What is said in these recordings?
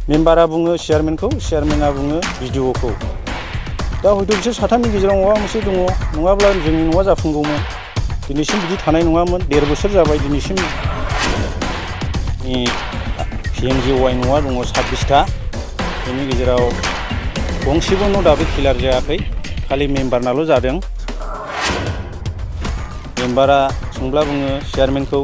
मेम्बारा बुङो चेयारमेनखौ, चेयारमेना बुङो बिडिअखौ। दा हयथ' बिसोर साथामनि गेजेराव माबा मोनसे दङ, नङाब्ला जोंनि न'आ जाफुंगौमोन। दिनैसिम बिदि थानाय नङामोन। 1.5 बोसोर जाबाय दिनैसिम PMGY न'आ दङ 26टा। बेनि गेजेराव गंसेबो न' दाबो क्लियार जायाखै, खालि मेम्बारनाल' जादों। मेम्बारा सोंब्ला बुङो चेयारमेनखौ,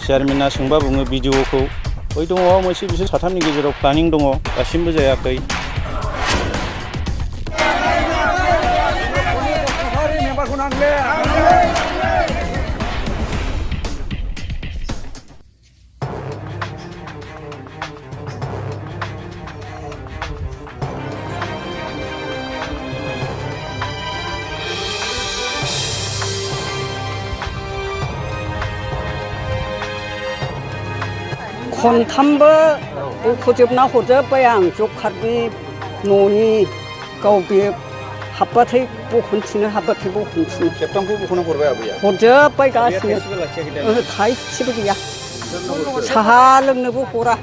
चेयारमेना सोंबा बुङो बिडिअखौ। हयथ' माबा मोनसे बिसोर साथामनि गेजेराव प्लानिं दङ, दासिमबो जायाखै। खनथामबो बख'जोबना हरजोब्बाय आं जब कार्डनि न'नि गाव बे हाबबाथाय बख'नफिनो, हाबबाथाय बख'नफिनो। खेबथामखौ बख'ना हरबाय आबैया? हरजोब्बाय गासिबो। ओहो थाइसेबो गैया। साहा लोंनोबो हरा,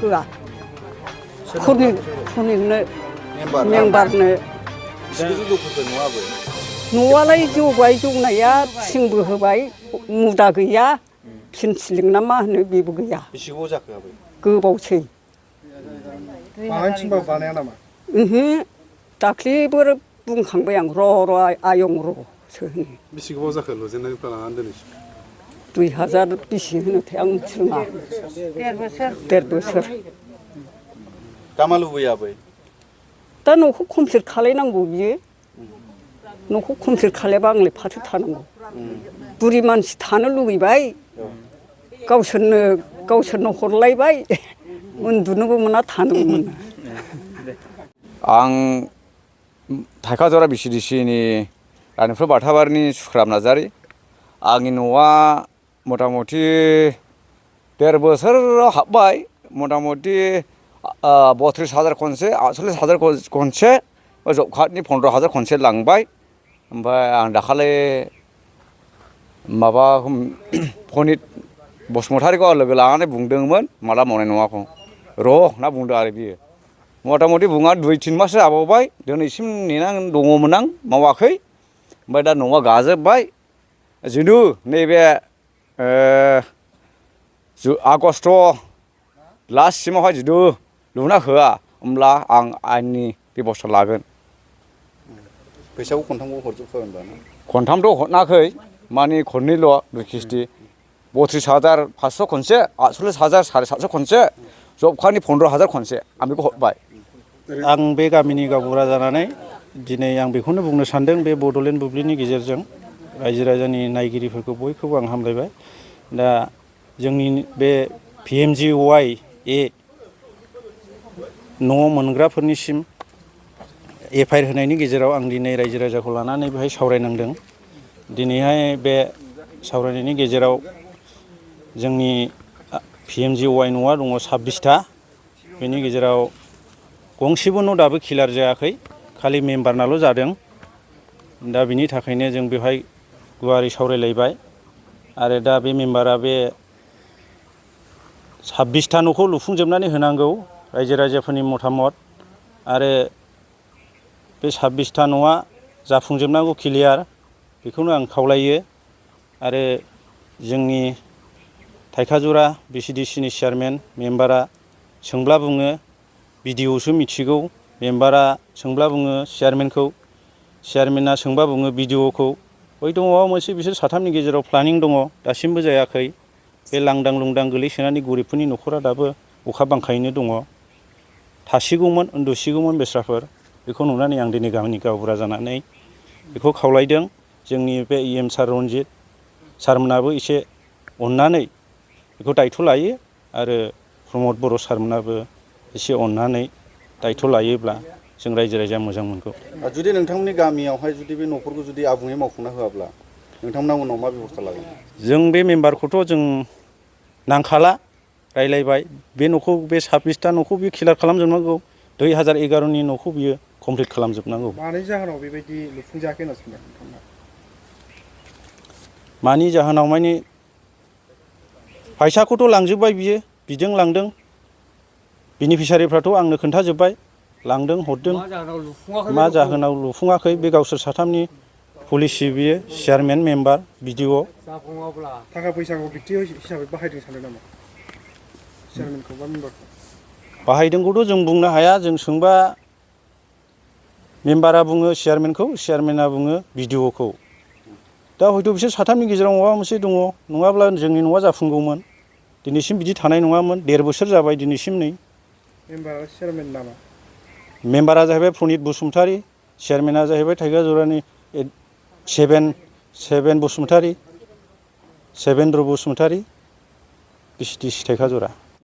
होआ। खनिकनो मेम्बारनो। न'आलाय जौबाय, जौनाया थिंबो होबाय, मुदा गैया। फिन सिलिं ना मा होनो बेबो गैया। बेसे गोबाव जाखो आबै? गोबावसै। बानायनो थिनबाबो बानाया नामा? ओहो दाख्लिबो बुंखांबाय आं र' आयं र'सो होनो। बेसे गोबाव जाखो लुजेननायनिफ्राय लानानै दिनैसिम? 2000 बेसे होनोथाय आं मिथिरोङा। 1.5 बोसोर। दा मा लुबैयो आबै? दा न'खौ कमप्लिट खालायनांगौ बियो। न'खौ कमप्लिट खालायाबा आंलाय फाथो थानांगौ। बुरि मानसि थानो लुबैबाय, गावसोरनो हरलायबाय, उन्दुनोबो मोना थानोबो मोना। आं थाइखाजरा VCDCनि रानिपुर बाथाबारिनि सुख्राब नार्जारि। आंनि न'आ मथा मथि 1.5 बोसोराव हाबबाय। मथा मथि 32,000 खनसे, 48,000 खनसे, जब कार्डनि 15,000 खनसे लांबाय। ओमफ्राय आं दाखालि माबा पनित बसुमतारिखौ लोगो लानानै बुंदोंमोन माला मावनाय नङाखौ। र' होनना बुंदों आरो बियो। मथा मथि बुङा 2-3 मास जाबावबाय, दिनैसिम नेनानै दङमोन आं, मावाखै। ओमफ्राय दा न'आ गाजोब्बाय। जिनु नैबे आगष्ट लास्टसिमावहाय जुदि लुना होआ, होमब्ला आं आयेननि बेब'स्था लागोन। फैसाखौ खनथामखौ हरजोबखाबाय होनबा ना? खनथामथ' हरनाखै, माने खननैल' 2 किस्ति। 32,500 खनसे, 48,000 750 खनसे, जब कार्डनि 15,000 खनसे आं बेखौ हरबाय। आं बे गामिनि गावबुरा जानानै दिनै आं बेखौनो बुंनो सानदों, बे बड'लेण्ड बुब्लिनि गेजेरजों रायजो राजानि नायगिरिफोरखौ बयखौबो आं हामलायबाय। दा जोंनि बे PMGY न' मोनग्राफोरनिसिम एफआइआर होनायनि गेजेराव आं दिनै रायजो राजाखौ लानानै बेहाय सावरायनांदों। दिनैहाय बे सावरायनायनि गेजेराव जोंनि PMGY न'आ दङ 26टा। बेनि गेजेराव गंसेबो न' दाबो क्लियार जायाखै, खालि मेम्बारनाल' जादों। दा बिनि थाखायनो जों बेवहाय गुवारै सावरायलायबाय। आरो दा बे मेम्बारा बे 26टा न'खौ लुफुंजोबनानै होनांगौ, रायजो राजाफोरनि मतामत। आरो बे 26टा न'आ जाफुंजोबनांगौ क्लियार, बेखौनो आं खावलायो। आरो जोंनि थाइखाजरा VCDCनि चेयारमेन मेम्बारा सोंब्ला बुङो बिडिअसो मिथिगौ, मेम्बारा सोंब्ला बुङो चेयारमेनखौ, चेयारमेना सोंबा बुङो बिडिअखौ। हयथ' माबा मोनसे बिसोर साथामनि गेजेराव प्लानिं दङ, दासिमबो जायाखै। बे लांदां लुंदां गोलैसोनानै गरिबफोरनि न'खरा दाबो अखा बांखायैनो दङ। थासिगौमोन, उन्दुसिगौमोन बेस्राफोर। बेखौ नुनानै आं दिनै गामिनि गावबुरा जानानै बेखौ खावलायदों। जोंनि बे EM सार रन्जित सारमोनाबो एसे अननानै बेखौ दायथ' लायो, आरो प्रमद बर' सारमोनाबो एसे अननानै दायथ' लायोब्ला जों रायजो राजाया मोजां मोनगौ। जुदि नोंथांमोननि गामियावहाय जुदि बे न'फोरखौ जुदि आबुङै मावफुंना होआब्ला नोंथांमोना उनाव मा बेब'स्था लागोन? जों बे मेम्बारखौथ' जों नांखाला, रायलायबाय। बे न'खौ, बे 26टा न'खौ बियो क्लियार खालामजोबनांगौ। 2011नि न'खौ बियो कमप्लिट खालामजोबनांगौ। मानि जाहोनाव बेबायदि लुफुंजायाखै होनना सानो नोंथांमोना? मानि जाहोनाव माने फैसाखौथ' लांजोब्बाय बियो, बिजों लांदों। बेनिफिसारिफ्राथ' आंनो खोन्थाजोब्बाय लांदों हरदों मा जाहोनाव लुफुङाखै बे गावसोर साथामनि पलिसि बियो चेयारमेन मेम्बार बिडिअ थाखा फैसाखौ बिक्ति हिसाबै बाहायदों सानो नामा चेयारमेनखौ बा मेम्बारखौ बाहायदोंखौथ' जों बुंनो हाया जों सोंबा मेम्बारा बुङो चेयारमेना बुङो बिडिअखौ दा हयथ' बिसोर साथामनि गेजेराव माबा मोनसे दङ नङाब्ला जोंनि न'आ जाफुंगौमोन दिनैसिम बिदि थानाय नङामोन 1.5 बोसोर जाबाय दिनैसिम नै मेम्बारा चेयारमेन नामा मेम्बारा जाहैबाय प्रनित बसुमतारी चेयारमेना जाहैबाय थाइगाजरानि सेभेन बसुमतारी सेभेन्द्र बसुमतारी बिसिटिसि थाइखाजरा